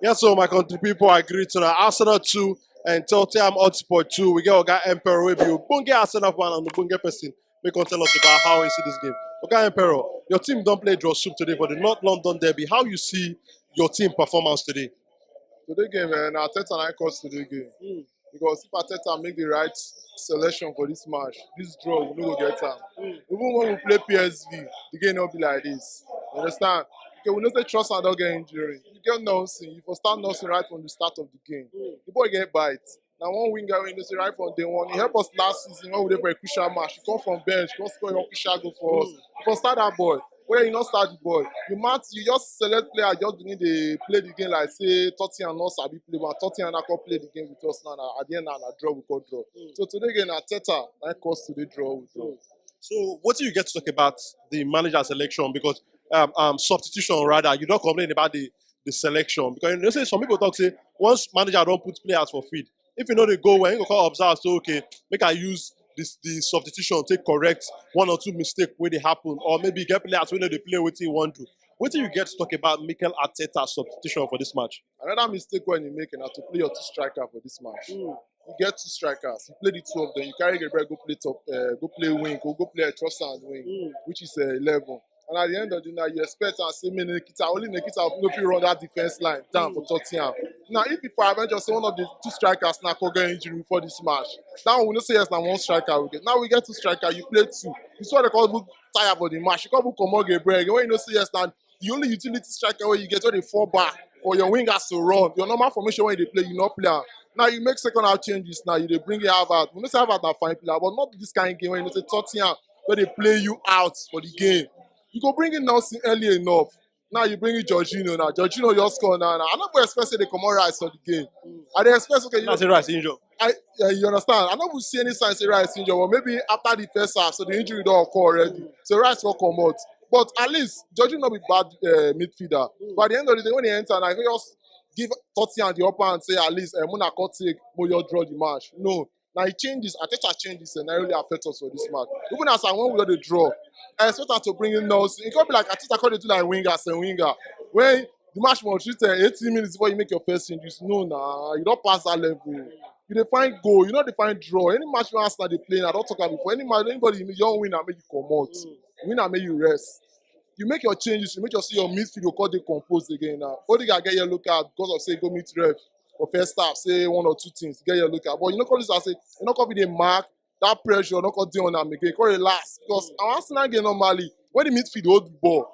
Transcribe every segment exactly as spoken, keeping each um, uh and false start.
Yes, so my country people, I agree to that. Arsenal two and Tottenham Hotspur two. We get Oga Emperor will be Bunge Arsenal fan and Bunge person. We can tell us about how he see this game. Oga Emperor, your team don't play draw soup today for the North London Derby. How you see your team performance today? Today game, eh, na Arteta na cause today game. Because if Arteta make the right selection for this match, this draw we no go get am. Even when we play P S V, the game no be like this. You understand? Okay, we know say Trossard don get injury. You get Nelson, you for start Nelson right from the start of the game. The boy get bite. Na one winger wey you know say right from day one, he help us last season when we dey for a crucial match. He come from bench, come score one crucial goal for us. He for start that boy. Whether you no start the boy, you match, you just select player, just begin dey play the game like say Tottenham no sabi play, but Tottenham na come play the game with us now. Na at the end na na draw we come draw. So today again, Arteta na cause today draw we draw. So what do you get to talk about the manager selection? Because um, um, substitution rather, you don't complain about the the selection because you know say some people talk say once manager don't put players for field, if you know they go well, you go come observe say okay, make I use this the substitution take correct one or two mistake wey dey happen, or maybe get players wey no dey play wetin you wan do. Wetin you get to talk about Mikel Arteta substitution for this match? Another mistake wey he make na to play your two striker for this match. You get two strikers, you play the two of them, you carry Gabriel go play top, uh, go play wing, go go play Trossard wing, which is uh, eleven. And at the end of the night, you expect and say, man, Nikita, only Nikita no fit run that defense line down for Tottenham. Now, if you prevent just one of the two strikers now could get injury before this match, now we know say yes, now one striker we get. Now we get two strikers, you play two. You saw the call tire for the match. You come come Gabriel. When you know say yes, now the only utility striker where you get all the four back for your wingers to run. Your normal formation when you play, you not play. Now you make second half changes. Now you dey bring it Harvard. We know say Harvard na fine player, but not this kind of game when you know say Tottenham where they play you out for the game. You go bring in Nelson early enough. Now you bring in Jorginho now. Jorginho just score now. now. I no go expect say they comot Rice for the game. I dey expect okay. You That's a Rice injury. I yeah, you understand. I no go see any sign say Rice injury, but maybe after the first half, so the injury don occur already. So Rice will come out. But at least Jorginho no be bad uh, midfielder. But at the end of the day, when he enter, I go just give Tottenham the upper hand, say at least uh, Muna cut take, mo your draw the match. No, now he changes. Arteta changes and really affect us for this match. Even as I went with the draw, I expect her to bring in Nelson. It could be like Arteta could do like winger as a winger. When the match was written eighteen minutes before you make your first changes. No, nah, you don't pass that level. You dey find goal, you know they find draw. Any match you Arsenal they play, I don't talk about before. Any match, anybody you young winner make you come out, winner make you rest. You make your changes, you make sure say your midfield will call the composed again now. Odegaard get yellow card because of say go meet ref for first half, say one or two things, get yellow card. But you know, call this I say, you know, call be the mark that pressure, not call dey on am again. Call relax because our Arsenal game normally when the midfield hold the ball,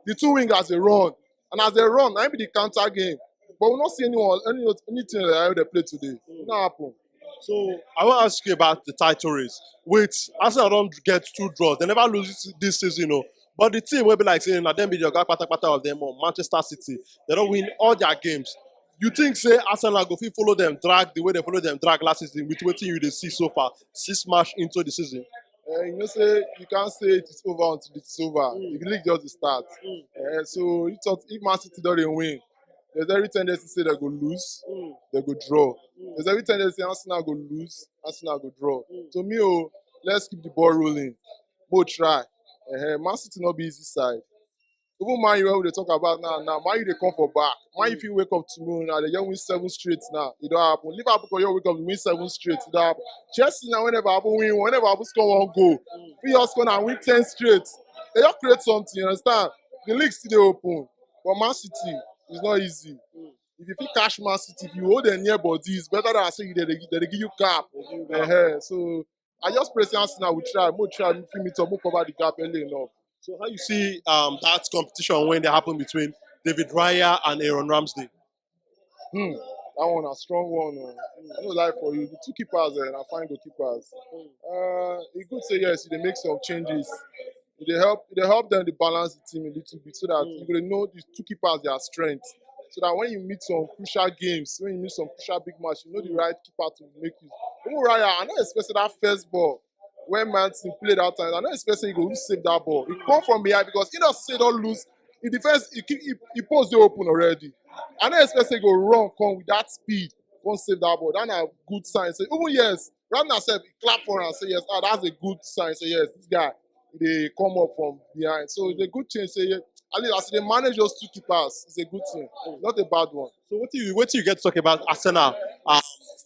the two wingers they run, and as they run, I be the counter game. But we not see anyone, any anything that they play today. It not happen. So I want to ask you about the title race. With Arsenal don't get two draws, they never lose this, this season, you know. But the team will be like saying, na them be the oga pata pata of them all. Manchester City, they don't win all their games. You think say Arsenal go fit follow them drag the way they follow them drag last season with wetin you dey see so far six match into the season? Uh, you know say you can't say it is over until it's over. The league just dey start. Uh, so you thought if Man City don't dey win, there's every tendency say they go lose, they go draw. There's every tendency Arsenal go lose, Arsenal go draw. So me oh, let's keep the ball rolling. Mo try. Uh, Man City not be easy side. Even Man U wey we dey talk about now, now Man U dey come for back. Man U fit wake up tomorrow now, they just win seven straight now. It don't happen. Liverpool go just wake up win seven straight. It don't happen. Chelsea now whenever happen win, whenever happen score one goal, we just score and win ten straight. They just create something, you understand? The league still dey open, but Man City is not easy. If you fit catch Man City, if you hold them near body, it's better than I say you they, they, they give you cap. Uh-huh. So I just pray say Arsenal will try, more try, fit meet up, more cover the gap early enough. So how you see um, that competition when they happen between David Raya and Aaron Ramsdale? Hmm, that one a strong one. Oh. I no lie for you. The two keepers, eh, are fine goalkeepers. Uh, it good say yes, they make some changes. It dey help, it dey help them to balance the team a little bit so that you go know the two keepers their strength. So that when you meet some crucial games, when you meet some crucial big match, you know the right keeper to make use. Even Raya, I no expect that first ball when Martin play that time. I no expect say he go save that ball. He come from behind because he don't say don't lose. He defense, he keep, he, he post the open already. I no expect say he go run come with that speed, come save that ball. That's a good sign. So even yes, Ragnar said he clap for and say yes. Ah, that's a good sign. Say yes, this guy they come up from behind. So it's a good change. Say yes. At least as they manage those two keepers, it's a good thing, not a bad one. So what do you what do you get to talk about Arsenal um,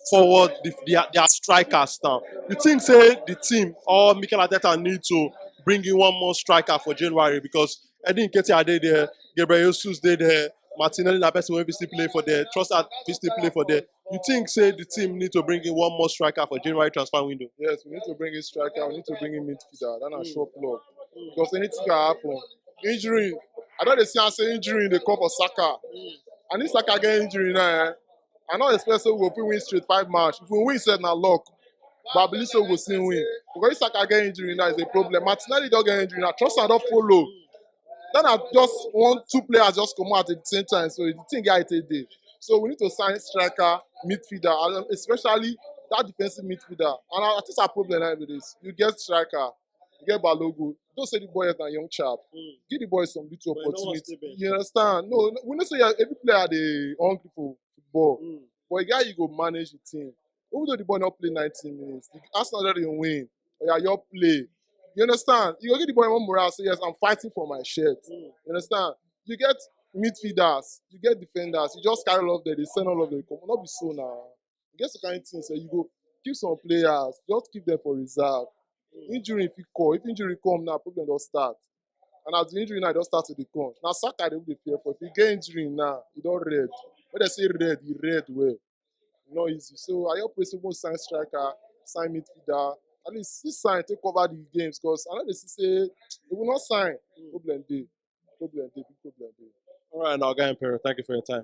forward the, their, their strikers now? You think say the team or Mikel Arteta need to bring in one more striker for January because Eddie Nketiah dey there, Gabriel Jesus dey there, Martinelli na person wey fit still play for there, Trossard fit still play for there. You think say the team need to bring in one more striker for January transfer window? Yes, we need to bring in striker, we need to bring in midfielder. That's a sure plug. Because anything can happen. Injury, I don't dey see am say injury dey come for Saka. And if Saka get injury now, eh, I no expect say we go fit win straight five match. If we win, sef na luck. But I believe say we go still win. Because if Saka get injury now, is a problem. Martinelli don get injury now. Trossard don follow. Then I just want two players just come out at the same time. So the thing get it dey. So we need to sign striker, midfielder, and especially that defensive midfielder. And I, I think a problem now be this. You get striker, you get Balogun. Don't say the boy is a young chap. Give the boy some little But you don't want opportunity. stay bench. You understand? No, no, we know say yeah, every player dey hungry for football. But a guy you go manage the team. Even though the boy not play ninety minutes, the Arsenal already win. Or yeah, your play. You understand? You go give the boy one morale. Say yes, I'm fighting for my shirt. You understand? You get midfielders, you get defenders. You just carry all of them. They send all of them. Come, not be so now. You get some kind of things. So you go keep some players. Just keep them for reserve. Injury if you call, if injury come now, problem don start. And as the injury now don start to dey come. Now Saka dey dey fear for. If you get injury now, you don red. When they say red, you red well. No easy. So I hope we suppose sign striker, sign midfielder. At least six sign take cover the games because I know they see say they will not sign. Problem dey. Problem dey. Big problem dey. All right, now, guy Impero, thank you for your time.